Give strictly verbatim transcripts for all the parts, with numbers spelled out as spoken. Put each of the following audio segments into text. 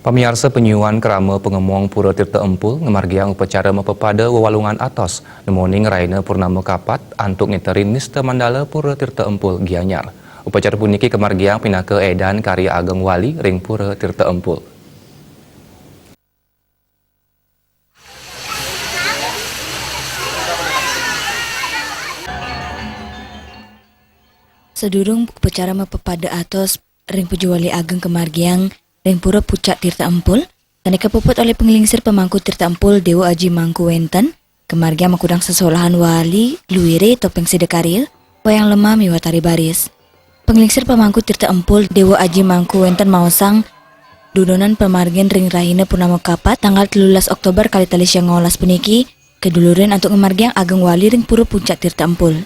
Pamiarsa, penyuan krama pangemong Pura Tirta Empul ngamargiang upacara mapapada wewalungan atos nemoning rahina Purnama Kapat antuk ngiterin Nista Mandala Pura Tirta Empul, Gianyar. Upacara puniki kamargiang pinaka edan karya ageng wali ring Pura Tirta Empul. Sadurung upacara mapapada atos ring puja wali ageng kamargiang ring Pura Pucak Tirta Empul, sane kapuput olih Panglingsir Pamangku Tirta Empul Dewa Aji Mangku Wenten, kamargiang makudang sesolahan wali, luire, topeng sidakarya, wayang lemah miwah tari baris. Panglingsir Pamangku Tirta Empul Dewa Aji Mangku Wenten maosang, dudonan pamargin ring rahina Purnama Kapat tanggal telulas Oktober kalih tali siang ngolas puniki kadulurin antuk ngamargiang ageng wali ring Pura Puncak Tirta Empul.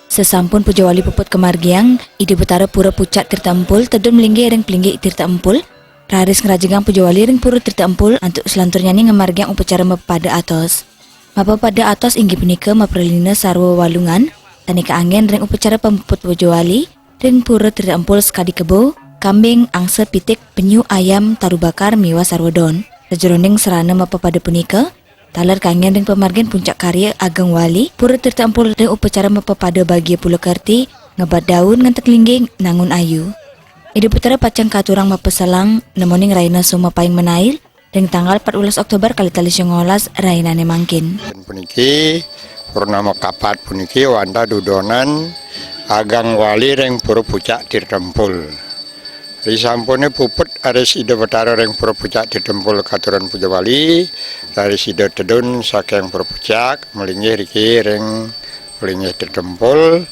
Sasampun puja wali puput kamargiang, Ida Betara Pura Puncak Tirta Empul tedun malinggih ring plinggih Tirta Empul, raris ngrajegang puja wali ring Pura Tirta Empul antuk salanturnyané ngamargiang upacara mapapada atos. Mapapada atos inggih punika mapralina sarwa walungan, sane kaanggen ring upacara pamuput puja wali ring Pura Tirta Empul sakadi kebo, kambing, angsa, pitik, penyu, ayam, taru bakar, miwah sarwa don. Sajeroning sarana mapapada punika, taler kanggen ring pamargin puncak karya ageng wali, Pura Tirta Empul ring upacara mapapada bagia pula kerti, ngebat daun ngantek lingging nangun ayu. Ida Betara pacang katurang mapaselang, nemoning rahina Suma Paing Menail, ring tanggal empat belas Oktober kalih tali siang ngolas rahinane mangkin. Puniki, Purnama Kapat puniki wantah dudonan ageng wali ring Pura Pucak Tirta Empul. Risampune puput aris Ida Betara ring Pura Pucak Tirta Empul katuran puja wali, raris Ida tedun saking Pura Pucak, malinggih riki ring Plinggih Tirta Empul,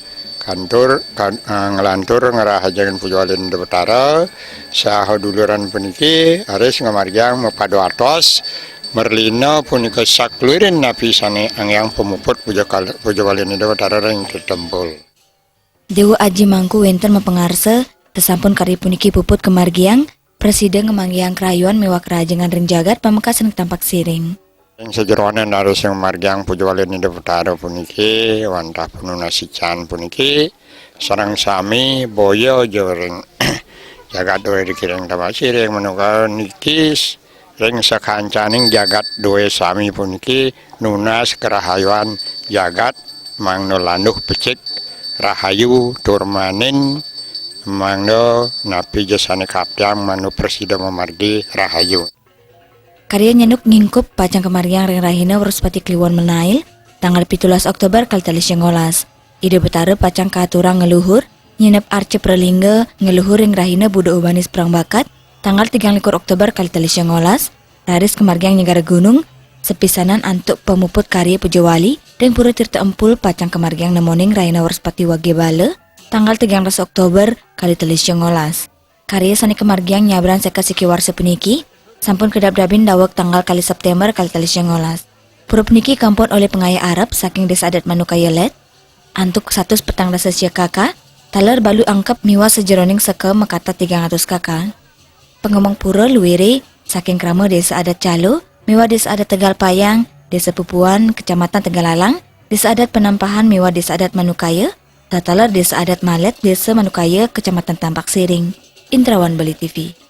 kantur, kan-, eh, nglantur ngrahajengan puja wali Ida Betara, saha duluran puniki, raris ngamargiang mapapada atos, marlina punika sakluirin napi sane anggiang pamuput puja kal-, puja wali Ida Betara ring Tirta Empul. Dewa Aji Mangku Wenten mapangarsa, sasampun karya puniki puput kamargiang, prasida ngamanggiang karayuan miwah karahajengan ring jagat pamekas ring Tampak Siring. Ing sajeroning raris ngamargiang puja wali Ida Betara puniki, wantah panunas ican puniki, sareng sami boya ja ring jagat duwe dikiring Tampak Siring manuka niki ring sakancaning jagat duwe sami puniki nunas karahayuan jagat mangda landuh becik rahayu tur manin mangda napi ja sane kaptiang mangda prasida mamargi rahayu. Karya nyanduk nyingkup pacang kamargiang ring rahina Wrespati Kliwon Menail, tanggal pitulas Oktober kalih tali siang ngolas. Ida Betara pacang katurang ngluhur, nyineb arca pralingga ngluhur ring rahina Buda Ubanis Prangbakat, tanggal tigang likur Oktober kalih tali siang ngolas, raris kamargiang nyegara gunung, sapisanan antuk pamuput karya puja wali ring Pura Tirta Empul pacang kamargiang nemoning rahina Wrespati Wage Bala, tanggal tigang belas Oktober kalih tali siang ngolas. Karya sane kamargiang nyabran seka siki warsa puniki, sampun kadabdabin daweg tanggal kalih September kalih tali siang ngolas. Pura puniki kampun olih pangayah arep saking Desa Adat Manukaya Let, antuk satus petang dasa sia kaka, taler balu angkep miwah sajeroning seka makatah tigang atus kaka. Pangemong pura luire saking krama Desa Adat Calo, miwah Desa Adat Tegal Payang, Desa Pupuan, Kecamatan Tegal Alang, Desa Adat Penampahan miwah Desa Adat Manukaya, tataler Desa Adat Malet, Desa Manukaya, Kecamatan Tampak Siring. Indrawan Bali T V.